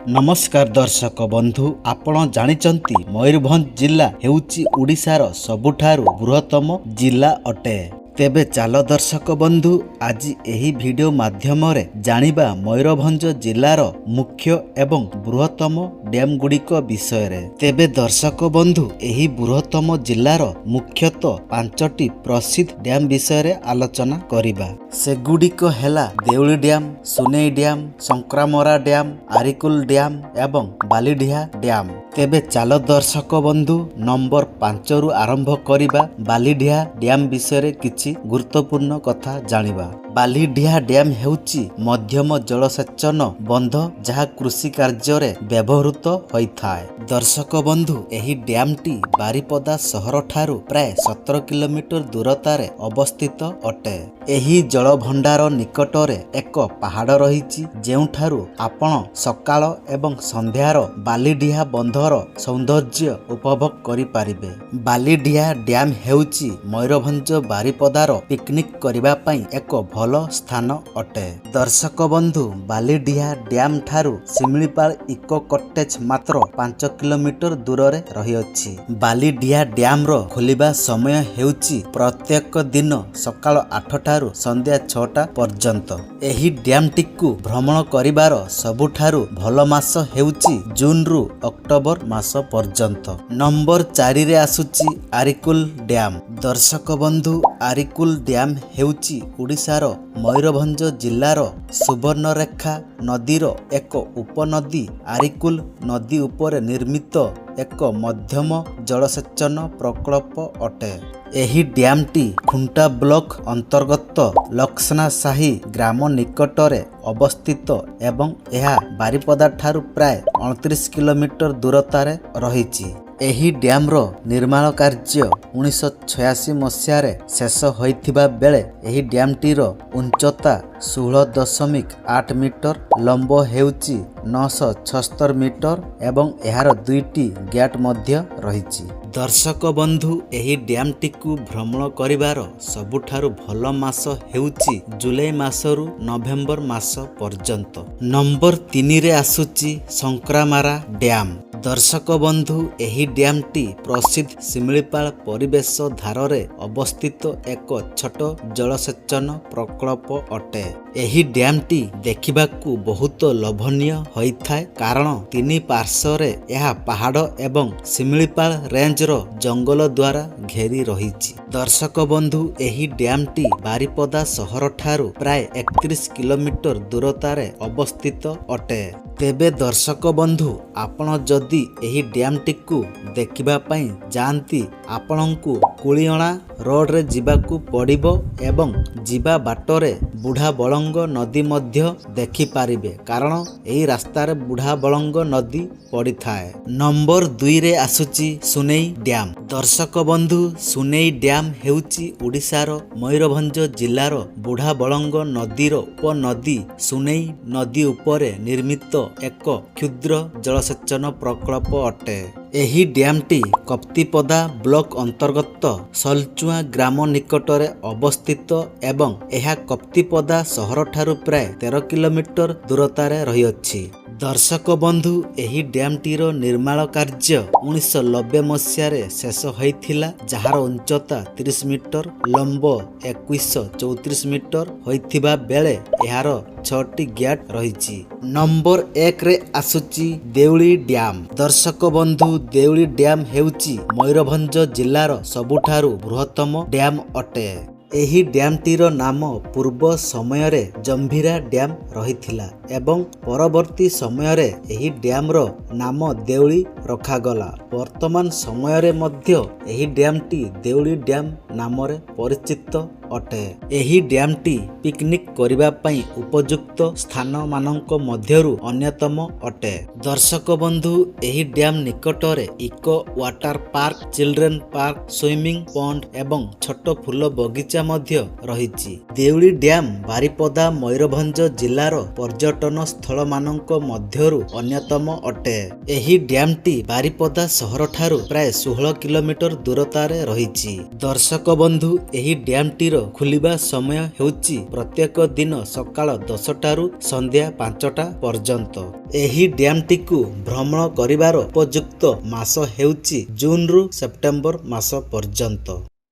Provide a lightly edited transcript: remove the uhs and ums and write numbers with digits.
ନମସ୍କାର ଦର୍ଶକ ବନ୍ଧୁ, ଆପଣ ଜାଣିଛନ୍ତି, ମୟୂରଭଞ୍ଜ ଜିଲ୍ଲା ହେଉଛି ଓଡ଼ିଶାର ସବୁଠାରୁ ବୃହତ୍ତମ ଜିଲ୍ଲା ଅଟେ। ତେବେ ଚାଲ ଦର୍ଶକ ବନ୍ଧୁ, ଆଜି ଏହି ଭିଡ଼ିଓ ମାଧ୍ୟମରେ ଜାଣିବା ମୟୂରଭଞ୍ଜ ଜିଲ୍ଲାର ମୁଖ୍ୟ ଏବଂ ବୃହତ୍ତମ ଡ୍ୟାମ୍ ଗୁଡ଼ିକ ବିଷୟରେ। ତେବେ ଦର୍ଶକ ବନ୍ଧୁ, ଏହି ବୃହତ୍ତମ ଜିଲ୍ଲାର ମୁଖ୍ୟତଃ ପାଞ୍ଚଟି ପ୍ରସିଦ୍ଧ ଡ୍ୟାମ୍ ବିଷୟରେ ଆଲୋଚନା କରିବା। ସେଗୁଡ଼ିକ ହେଲା Deuli dam, Sunei dam, Shankarmara dam, Arikul dam ଏବଂ ବାଲିଡିହା ଡ୍ୟାମ୍। ତେବେ ଚାଲ ଦର୍ଶକ ବନ୍ଧୁ, ନମ୍ବର 5ରୁ ଆରମ୍ଭ କରିବା, ବାଲିଡିହା ଡ୍ୟାମ୍ ବିଷୟରେ କିଛି ଗୁରୁତ୍ୱପୂର୍ଣ୍ଣ କଥା ଜାଣିବା। ବାଲିଡିହା ଡ୍ୟାମ୍ ହେଉଛି ମଧ୍ୟମ ଜଳସେଚନ ବନ୍ଧ, ଯାହା କୃଷି କାର୍ଯ୍ୟରେ ବ୍ୟବହୃତ ହୋଇଥାଏ। ଦର୍ଶକ ବନ୍ଧୁ, ଏହି ଡ୍ୟାମ୍ଟି ବାରିପଦା ସହରଠାରୁ ପ୍ରାୟ 17 କିଲୋମିଟର ଦୂରତାରେ ଅବସ୍ଥିତ ଅଟେ। ଏହି ଜଳଭଣ୍ଡାର ନିକଟରେ ଏକ ପାହାଡ଼ ରହିଛି, ଯେଉଁଠାରୁ ଆପଣ ସକାଳ ଏବଂ ସନ୍ଧ୍ୟାର ବାଲିଡିହା ବନ୍ଧର ସୌନ୍ଦର୍ଯ୍ୟ ଉପଭୋଗ କରିପାରିବେ। ବାଲିଡିହା ଡ୍ୟାମ୍ ହେଉଛି ମୟୂରଭଞ୍ଜ ବାରିପଦାର ପିକନିକ୍ କରିବା ପାଇଁ ଏକ ଭଲ ସ୍ଥାନ ଅଟେ। ଦର୍ଶକ ବନ୍ଧୁ, ବାଲିଡିହା ଡ୍ୟାମ୍ ଠାରୁ ଶିମିଳିପାଳ ଇକୋ କଟେଜ ମାତ୍ର 5 କିଲୋମିଟର ଦୂରରେ ରହିଅଛି। ବାଲିଡିହା ଡ୍ୟାମ୍ର ଖୋଲିବା ସମୟ ହେଉଛି ପ୍ରତ୍ୟେକ ଦିନ ସକାଳ 8ଟାରୁ ସନ୍ଧ୍ୟା 6ଟା ପର୍ଯ୍ୟନ୍ତ। ଏହି ଡ୍ୟାମ୍ଟିକୁ ଭ୍ରମଣ କରିବାର ସବୁଠାରୁ ଭଲ ମାସ ହେଉଛି ଜୁନରୁ ଅକ୍ଟୋବର ମାସ ପର୍ଯ୍ୟନ୍ତ। ନମ୍ବର 4ରେ ଆସୁଛି ଆରିକୁଲ ଡ୍ୟାମ୍। ଦର୍ଶକ ବନ୍ଧୁ, ଆରିକୁଲ ଡ୍ୟାମ୍ ହେଉଛି ଓଡ଼ିଶାର ମୟୂରଭଞ୍ଜ ଜିଲ୍ଲାର ସୁବର୍ଣ୍ଣରେଖା ନଦୀର ଏକ ଉପନଦୀ ଆରିକୁଲ ନଦୀ ଉପରେ ନିର୍ମିତ ଏକ ମଧ୍ୟମ ଜଳସେଚନ ପ୍ରକଳ୍ପ ଅଟେ। ଏହି ଡ୍ୟାମ୍ଟି ଖୁଣ୍ଟା ବ୍ଲକ ଅନ୍ତର୍ଗତ ଲକ୍ଷ୍ମଣାସାହି ଗ୍ରାମ ନିକଟରେ ଅବସ୍ଥିତ ଏବଂ ଏହା ବାରିପଦାଠାରୁ ପ୍ରାୟ 29 କିଲୋମିଟର ଦୂରତାରେ ରହିଛି। ଏହି ଡ୍ୟାମ୍ର ନିର୍ମାଣ କାର୍ଯ୍ୟ 1986 ମସିହାରେ ଶେଷ ହୋଇଥିବା ବେଳେ ଏହି ଡ୍ୟାମ୍ଟିର ଉଚ୍ଚତା 16.8 ମିଟର, ଲମ୍ବ ହେଉଛି 976 ମିଟର ଏବଂ ଏହାର ଦୁଇଟି ଗେଟ୍ ମଧ୍ୟ ରହିଛି। ଦର୍ଶକ ବନ୍ଧୁ, ଏହି ଡ୍ୟାମ୍ଟିକୁ ଭ୍ରମଣ କରିବାର ସବୁଠାରୁ ଭଲ ମାସ ହେଉଛି ଜୁଲାଇ ମାସରୁ ନଭେମ୍ବର ମାସ ପର୍ଯ୍ୟନ୍ତ। ନମ୍ବର 3ରେ ଆସୁଛି ଶଙ୍କରାମାରା ଡ୍ୟାମ୍। ଦର୍ଶକ ବନ୍ଧୁ, ଏହି ଡ୍ୟାମ୍ଟି ପ୍ରସିଦ୍ଧ ଶିମିଳିପାଳ ପରିବେଶ ଧାରରେ ଅବସ୍ଥିତ ଏକ ଛୋଟ ଜଳସେଚନ ପ୍ରକଳ୍ପ ଅଟେ। ଏହି ଡ୍ୟାମ୍ଟି ଦେଖିବାକୁ ବହୁତ ଲୋଭନୀୟ ହୋଇଥାଏ, କାରଣ ତିନି ପାର୍ଶ୍ୱରେ ଏହା ପାହାଡ଼ ଏବଂ ଶିମିଳିପାଳ ରେଞ୍ଜର ଜଙ୍ଗଲ ଦ୍ୱାରା ଘେରି ରହିଛି। ଦର୍ଶକ ବନ୍ଧୁ, ଏହି ଡ୍ୟାମ୍ଟି ବାରିପଦା ସହରଠାରୁ ପ୍ରାୟ 31 କିଲୋମିଟର ଦୂରତାରେ ଅବସ୍ଥିତ ଅଟେ। ତେବେ ଦର୍ଶକ ବନ୍ଧୁ, ଆପଣ ଯଦି ଏହି ଡ୍ୟାମ୍ଟିକୁ ଦେଖିବା ପାଇଁ ଯାଆନ୍ତି, ଆପଣଙ୍କୁ କୁଳିଅଣା ରୋଡ଼ରେ ଯିବାକୁ ପଡ଼ିବ ଏବଂ ଯିବା ବାଟରେ ବୁଢ଼ାବଳଙ୍ଗ ନଦୀ ମଧ୍ୟ ଦେଖିପାରିବେ, କାରଣ ଏହି ରାସ୍ତାରେ ବୁଢ଼ାବଳଙ୍ଗ ନଦୀ ପଡ଼ିଥାଏ। ନମ୍ବର 2ରେ ଆସୁଛି ସୁନେଇ ଡ୍ୟାମ୍। ଦର୍ଶକ ବନ୍ଧୁ, ସୁନେଇ ଡ୍ୟାମ୍ ହେଉଛି ଓଡ଼ିଶାର ମୟୂରଭଞ୍ଜ ଜିଲ୍ଲାର ବୁଢ଼ାବଳଙ୍ଗ ନଦୀର ଉପନଦୀ ସୁନେଇ ନଦୀ ଉପରେ ନିର୍ମିତ ଏକ କ୍ଷୁଦ୍ର ଜଳସେଚନ ପ୍ରକଳ୍ପ ଅଟେ। ଏହି ଡ୍ୟାମ୍ଟି କପ୍ତିପଦା ବ୍ଲକ ଅନ୍ତର୍ଗତ ସଲଚୁଆଁ ଗ୍ରାମ ନିକଟରେ ଅବସ୍ଥିତ ଏବଂ ଏହା କପ୍ତିପଦା ସହରଠାରୁ ପ୍ରାୟ 13 କିଲୋମିଟର ଦୂରତାରେ ରହିଅଛି। ଦର୍ଶକ ବନ୍ଧୁ, ଏହି ଡ୍ୟାମ୍ଟିର ନିର୍ମାଣ କାର୍ଯ୍ୟ 1990 ମସିହାରେ ଶେଷ ହୋଇଥିଲା, ଯାହାର ଉଚ୍ଚତା 30 ମିଟର, ଲମ୍ବ 2134 ମିଟର ହୋଇଥିବା ବେଳେ ଏହାର ଛଅଟି ଗେଟ୍ ରହିଛି। ନମ୍ବର 1ରେ ଆସୁଛି ଦେଉଳି ଡ୍ୟାମ୍। ଦର୍ଶକ ବନ୍ଧୁ, ଦେଉଳି ଡ୍ୟାମ୍ ହେଉଛି ମୟୂରଭଞ୍ଜ ଜିଲ୍ଲାର ସବୁଠାରୁ ବୃହତ୍ତମ ଡ୍ୟାମ୍ ଅଟେ। ଏହି ଡ୍ୟାମ୍ଟିର ନାମ ପୂର୍ବ ସମୟରେ ଜମ୍ଭୀରା ଡ୍ୟାମ୍ ରହିଥିଲା ଏବଂ ପରବର୍ତ୍ତୀ ସମୟରେ ଏହି ଡ୍ୟାମ୍ର ନାମ ଦେଉଳି ରଖାଗଲା। ବର୍ତ୍ତମାନ ସମୟରେ ମଧ୍ୟ ଏହି ଡ୍ୟାମ୍ଟି ଦେଉଳି ଡ୍ୟାମ୍ ନାମରେ ପରିଚିତ ଅଟେ। ଏହି ଡ୍ୟାମ୍ଟି ପିକନିକ୍ କରିବା ପାଇଁ ଉପଯୁକ୍ତ ସ୍ଥାନମାନଙ୍କ ମଧ୍ୟରୁ ଅନ୍ୟତମ ଅଟେ। ଦର୍ଶକ ବନ୍ଧୁ, ଏହି ଡ୍ୟାମ୍ ନିକଟରେ eco water park, children park, swimming pond ଏବଂ ଛୋଟ ଫୁଲ ବଗିଚା ମଧ୍ୟ ରହିଛି। ଦେଉଳି ଡ୍ୟାମ୍ ବାରିପଦା, ମୟୂରଭଞ୍ଜ ଜିଲ୍ଲାର ପର୍ଯ୍ୟଟନ ପର୍ଯ୍ୟଟନ ସ୍ଥଳମାନଙ୍କ ମଧ୍ୟରୁ ଅନ୍ୟତମ ଅଟେ। ଏହି ଡ୍ୟାମଟି ବାରିପଦା ସହରଠାରୁ ପ୍ରାୟ 16 କିଲୋମିଟର ଦୂରତାରେ ରହିଛି। ଦର୍ଶକ ବନ୍ଧୁ, ଏହି ଡ୍ୟାମଟିର ଖୋଲିବା ସମୟ ହେଉଛି ପ୍ରତ୍ୟେକ ଦିନ ସକାଳ 10ଟାରୁ ସନ୍ଧ୍ୟା 5ଟା ପର୍ଯ୍ୟନ୍ତ। ଏହି ଡ୍ୟାମଟିକୁ ଭ୍ରମଣ କରିବାର ଉପଯୁକ୍ତ ମାସ ହେଉଛି ଜୁନରୁ ସେପ୍ଟେମ୍ବର ମାସ ପର୍ଯ୍ୟନ୍ତ।